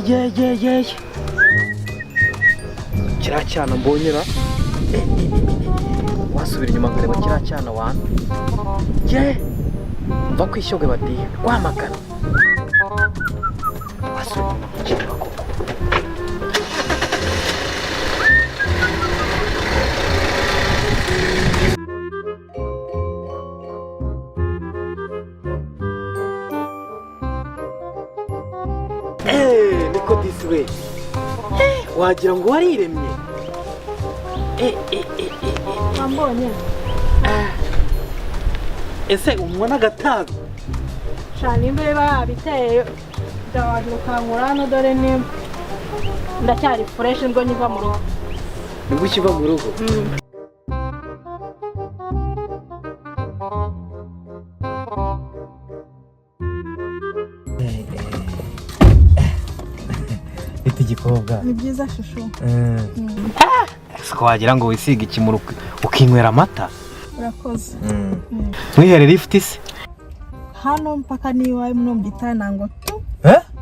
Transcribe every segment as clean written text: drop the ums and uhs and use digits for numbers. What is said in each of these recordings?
Yeyeyeye, kiriya cyana mbonyera, wasubira inyuma nkareba kiriya cyana wana ye mva ku ishyogwe badiye Rwamagana, wasubira inyuma nkakireba koko. Eee, niko disi we! Wagira ngo wariremye. Wambonye? Ese unywa n'agatabi? Sha, nimba biba yabiteye byawagira ukankura hano, dore ni ndacyari fresh nibwo nkiva mu rugo. Nibwo ukiva mu rugo? Bita igikobwa. Ni byiza, shushu. Siko wagira ngo wisiga ikimuri ukinywera amata. Urakoze. Mwiherera ifite isi. Hano mpaka n'iwawe muno mu gitanda ngo tu.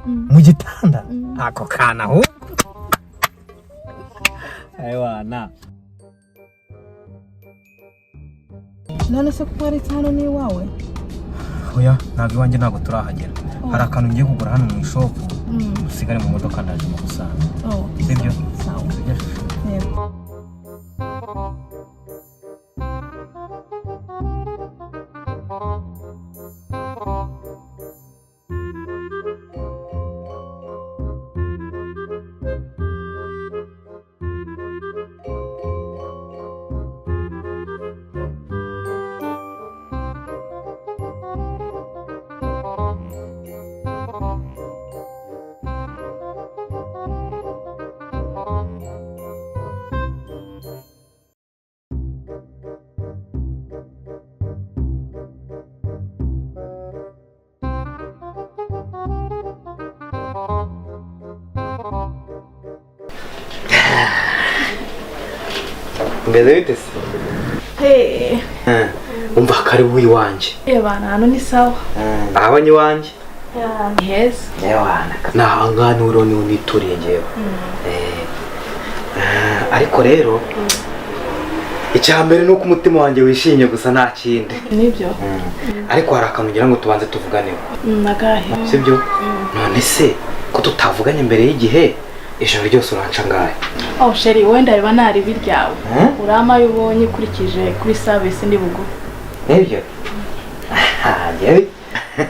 Mu gitanda ako kana ahubwo ayiwana. None se kuko waretse hano n'iwawe? Oya, ntabwo iwanjye, ntabwo turahagera. Hari akantu ngiye kugura hano mu ishopu, usigare mu modoka, ndaje mu gusanga. Oh. Sibyo? Sawa. Sibyo, shushu? Yego. Mbese bite se? Hey. Umva, karibu iwanjye. Ebana, hano ni sawa. Ahabanye iwanjye. Ni heza. Ewana, ni ahangaha niho niho nituriye ngewe. Ariko rero icya mbere ni uko umutima wanjye wishimye gusa, nta kindi. Nibyo. Ariko hari akantu ngira ngo tubanze tuvuganeho. Nagahe? Sibyo? None se ko tutavuganye mbere y'igihe, ijoro ryose uranca angahe? Oh chéri, wenda biba nari ryawe. Hmm? Urama ayo ubonye ukurikije kuri service ndi buguhe. Nibyo. Aha, njyewe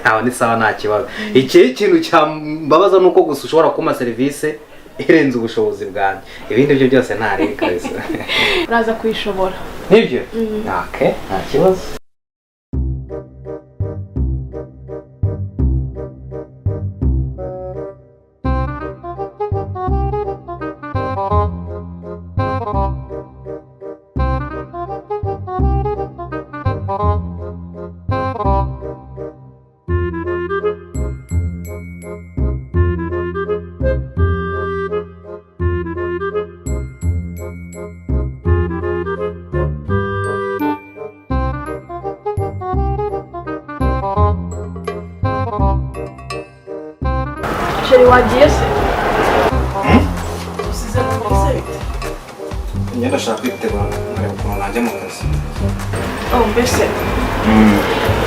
aho ni sawa, nta kibazo. Iki kintu cyambabaza ni uko gusa ushobora kumpa serivisi irenze ubushobozi bwanjye, ibindi byo byose ntari kabisa. Uraza kuyishobora. Nibyo. Okay, nta kibazo. Chéri, wagiye se? Usize mu se bite? Njye ndashaka kwitegura nkareba ukuntu najya mu kazi. Oh, mbese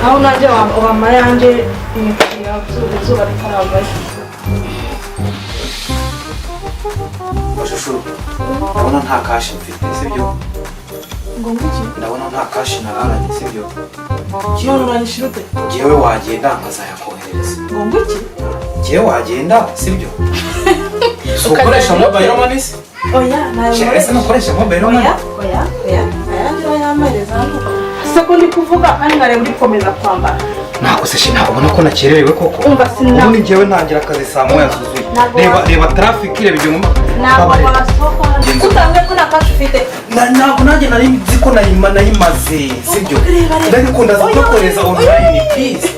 aho nanjye wamara yanjye imipira izuba ritaravayo. Shushu, ndabona nta cash mfite, sibyo? Ngo nguki? Ndabona nta cash nararanye, sibyo? None uranyishyura ute? Njyewe wagenda nkazayakoherereza. Ngo nguki? Njyewe wagenda, sibyo? Si ukoresha mobile money se? Oya, nayo. Chérie, ese nukoresha mobile money? Oya, oya, oya, ayandi bayampereza hano se ko ndi kuvuga kandi nkareba uri gukomeza kwambara? Ntabwo se, ntabwo ubona ko nakererewe koko? Umva, Ubundi njyewe ntangira akazi saa 1 zuzuye. Ntabwo Reba, reba traffic, reba igihe ngomba. Ntabwo Babarira. wasohoka hano Genza. Utambwiye ko nta cash ufite. Ntabwo nanjye nari nzi ko nayimaze, sibyo? Reba, reba. Ariko ndaza Oya, kuyakohereza oya, online, oya. please.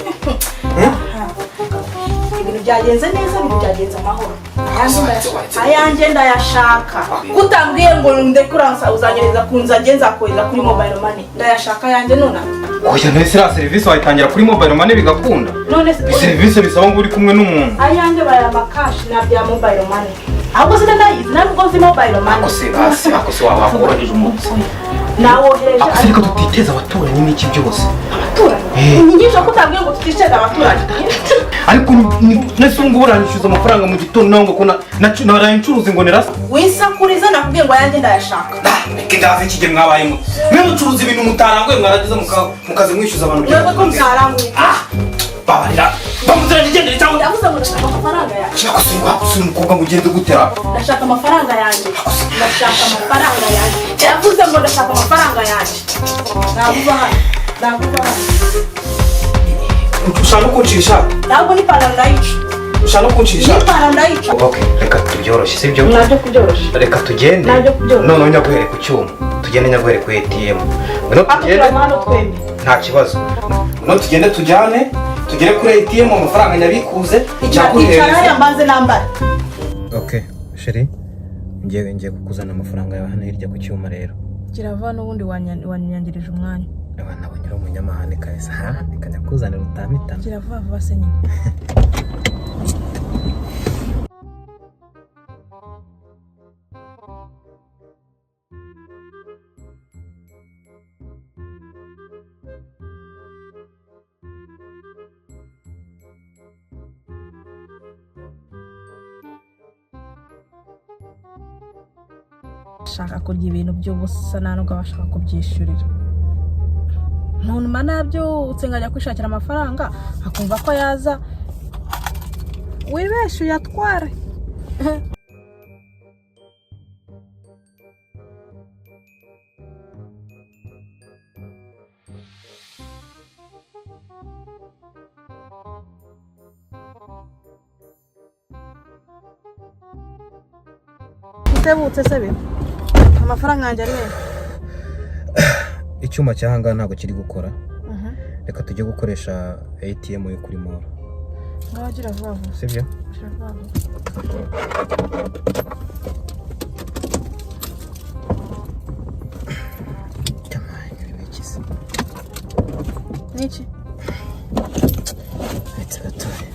Ibintu byagenze neza, ibintu byagenze amahoro. Ayanjye Waretse- Ayanjye ndayashaka. Kutambwiye ngo ndekuransa uzanyereza ku nzajye nzakohereza kuri mobile money, ndayashaka ayanjye nonaha. Oya, none iriya serivisi wayitangira kuri mobile money bigakunda? None se Serivisi bisaba ngo uri kumwe n'umuntu. Ayanjye bayama cash, na bya mobile money ahubwo sinanayizi, ntabwo nzi mobile money. Ako se basi, ako se waba wakoroheje umunsi. Nawohereje. Ako se reka tutiteza abaturanyi n'iki byose. Abaturanyi? Eh. Inyigisho ko utambwiye ngo tutiteze abaturanyi. Ariko nese ubu ngubu uranyishyuza amafaranga mu gitondo nawe ngo ko naraye ncuruza ngo nirasa? Wisakuriza, nakubwiye ngo ayanjye ndayashaka. Reka ndazi iki gihe mwabayemo mwe mucuruza ibintu mutaranguye, mwarangiza mukaza mwishyuza abantu. Mwebwe ko mutaranguye? Ah, babarira, bamuturanye, igendere cyangwa Ndavuze ngo ndashaka amafaranga yanjye. Shaka se wa umukobwa ngo ugende gutera? Ndashaka amafaranga yanjye, ndashaka amafaranga yanjye, yavuze ngo ndashaka amafaranga yanjye. Navuga hano, navuga hano. Ushaka no kuncisha. Ntabwo n'ipantaro ndayica. Ushaka no kuncisha. N'ipantaro ndayica. Okay, reka tubyoroshye, sibyo? Nabyo kubyoroshya. Reka tugende. Nabyo kubyoroshya. Noneho nyaguhere ku cyuma, tugende nyaguhere ku ATM. Ngwino Ako tugende. turava hano twembi. Nta kibazo, ngwino tugende, tujyane, tugere kuri ATM, amafaranga nyabikuze. Icara hariya mbanze nambara. Okay chérie, ngiye kukuzana amafaranga yawe hano hirya ku cyuma rero. Kirava n'ubundi wanyangirije umwanya. Aba nabonye uri umunyamahane kabisa, ha, reka nyakuzanira utamitana. Gira vuba vuba se nyine. Ashaka kurya ibintu by'ubusa, nta nubwo aba ashaka kubyishyurira. Umuntu mba nabyutse nkajya kwishakira amafaranga, akumva ko yaza wibeshe uyatware. Utebutse se be, amafaranga yanjye ari hehe? Icyuma cy'ahangaha ntabwo kiri gukora, reka tujye gukoresha ATM yo kuri mall. Ngaho gira vuba vuba. Sibyo? Gira vuba vuba. Iki? Niki? Uretse gatoya.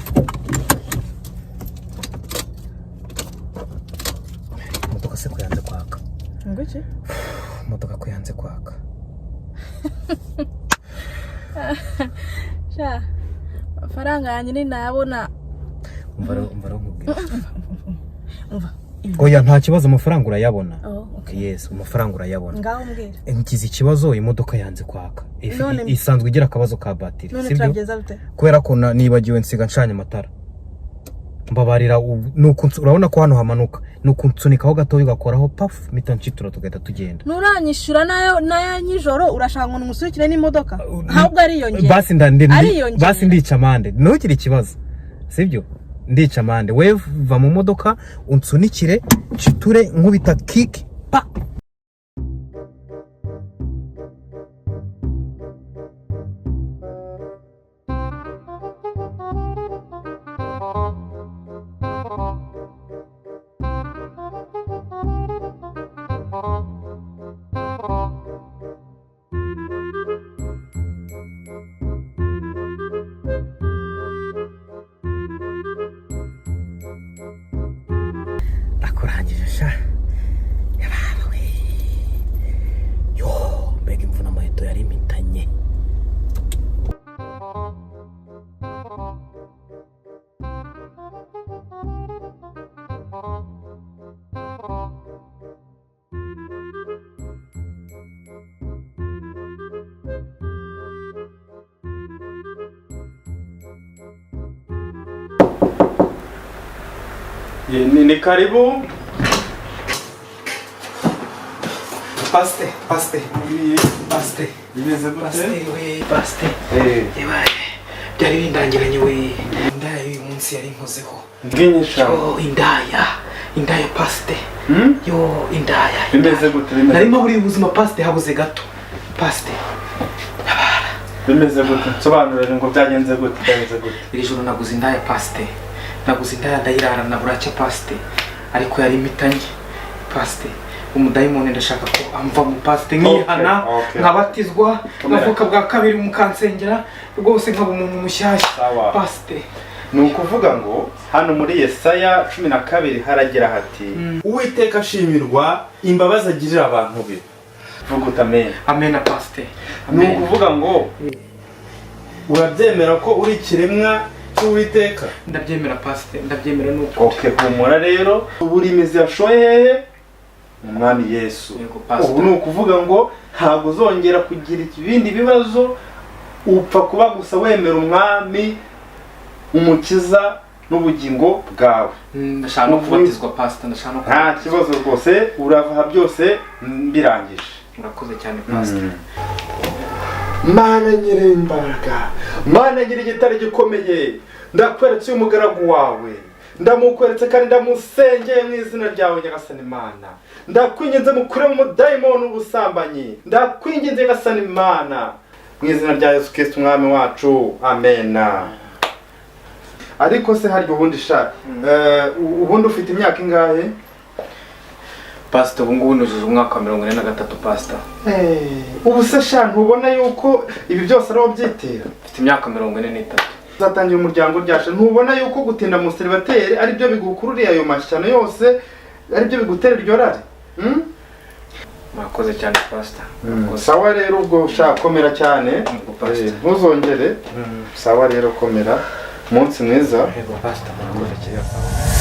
Imodoka se ko yanze kwaka? Ngo iki? Imodoka ko yanze kwaka? Sha, amafaranga yanjye ninayabona. Umva rero, umva rero nkubwire. Umva. Oya, nta kibazo, amafaranga urayabona. Oh, okay. Yes, amafaranga urayabona. Ngaho mbwira. Ngize ikibazo, imodoka yanze kwaka. Isanzwe igira akabazo ka batiri. None Sibyo? turabigeza bite? Kubera ko nibagiwe nsiga ncanye amatara. Mbabarira, nuko urabona ko hano hamanuka, nuko nsunikaho gatoya ugakoraho pafu, mpita nshitura tugahita tugenda. Nturanyishyura nayo naya nijoro, urashaka ngo numusurikire n'imodoka? Ahubwo ariyongera. Basi Ariyongera. Basi ndica amande, ntugire ikibazo, sibyo? Ndica amande, we va mu modoka unsunikire nshiture nkubita kiki pa. Akurangije sha, yababa we, yo mbega imvuna, amaheto yari impitanye. Ni karibu. Pasite, pasite, pasite. Bimeze gute? Pasite we, pasite. Eh, Yabaye byari bindangiranye we. Indaya y'uyu munsi yari inkozeho. Bwinyisha. Yo, indaya, indaya, pasite. Hmm? Yo, indaya. Bimeze gute? Bimeze Narimo buri ubuzima, pasite, habuze gato, pasite. Bimeze gute? Nsobanurire ngo byagenze gute? Byagenze gute? Iri joro naguze indaya, pasite. Naguze indaya, ndayirarana buracya, pasite, ariko yari impitanye, pasite. Umudayimoni ndashaka ko amva mu, pasite, nkihana, nkabatizwa, nkavuka bwa kabiri, mukansengera rwose nkaba umuntu mushyashya. Sawa. Pasite. Ni ukuvuga ngo hano muri Yesaya 12 haragira hati: "Uwiteka ashimirwa imbabazi agirira abantu be." Vuga uti amen. Amena, pasite. Ni ukuvuga ngo urabyemera ko uri ikiremwa cy'Uwiteka? Ndabyemera, pasite, ndabyemera nuko. Okay, humura rero, buri imizi yashoye hehe? Mu Mwami Yesu. Yego, pastor. Ubu ni ukuvuga ngo ntabwo uzongera kugira ibindi bibazo, upfa kuba gusa wemera Umwami, Umukiza n'ubugingo bwawe. Ndashaka no kubatizwa, pasite, ndashaka no Nta kubatizwa. kibazo rwose, urava byose mbirangije. Murakoze cyane, pasite. Mana nyir'imbaraga, Mana nyiri igitare gikomeye, ndakweretse uyu mugaragu wawe, ndamukweretse kandi ndamusengeye mu izina ryawe, Nyagasani Mana. Ndakwinginze, mukure mu mudayimoni w'ubusambanyi. Ndakwinginze, Nyagasani Mana, mu izina rya Yesu Kristo Umwami wacu, amena. Ariko se harya ubundi sha, ubundi ufite imyaka ingahe? Pasite, ubu ngubu nujuje umwaka wa 43, pasite. Ubu se sha ntubona yuko ibi byose ari wowe byitera? Mfite imyaka 43. Uzatangira umuryango ryasha, ntubona yuko gutinda mu célibataire ari byo bigukururiye ayo mashyano yose, ari byo bigutera iryo rari? Hmm? Murakoze cyane, pasite. Murakoze. Sawa rero, ubwo sha komera cyane. Ubwo, pastor. Ntuzongere. Sawa rero, komera, umunsi mwiza. Yego, pasite, murakoze cyane.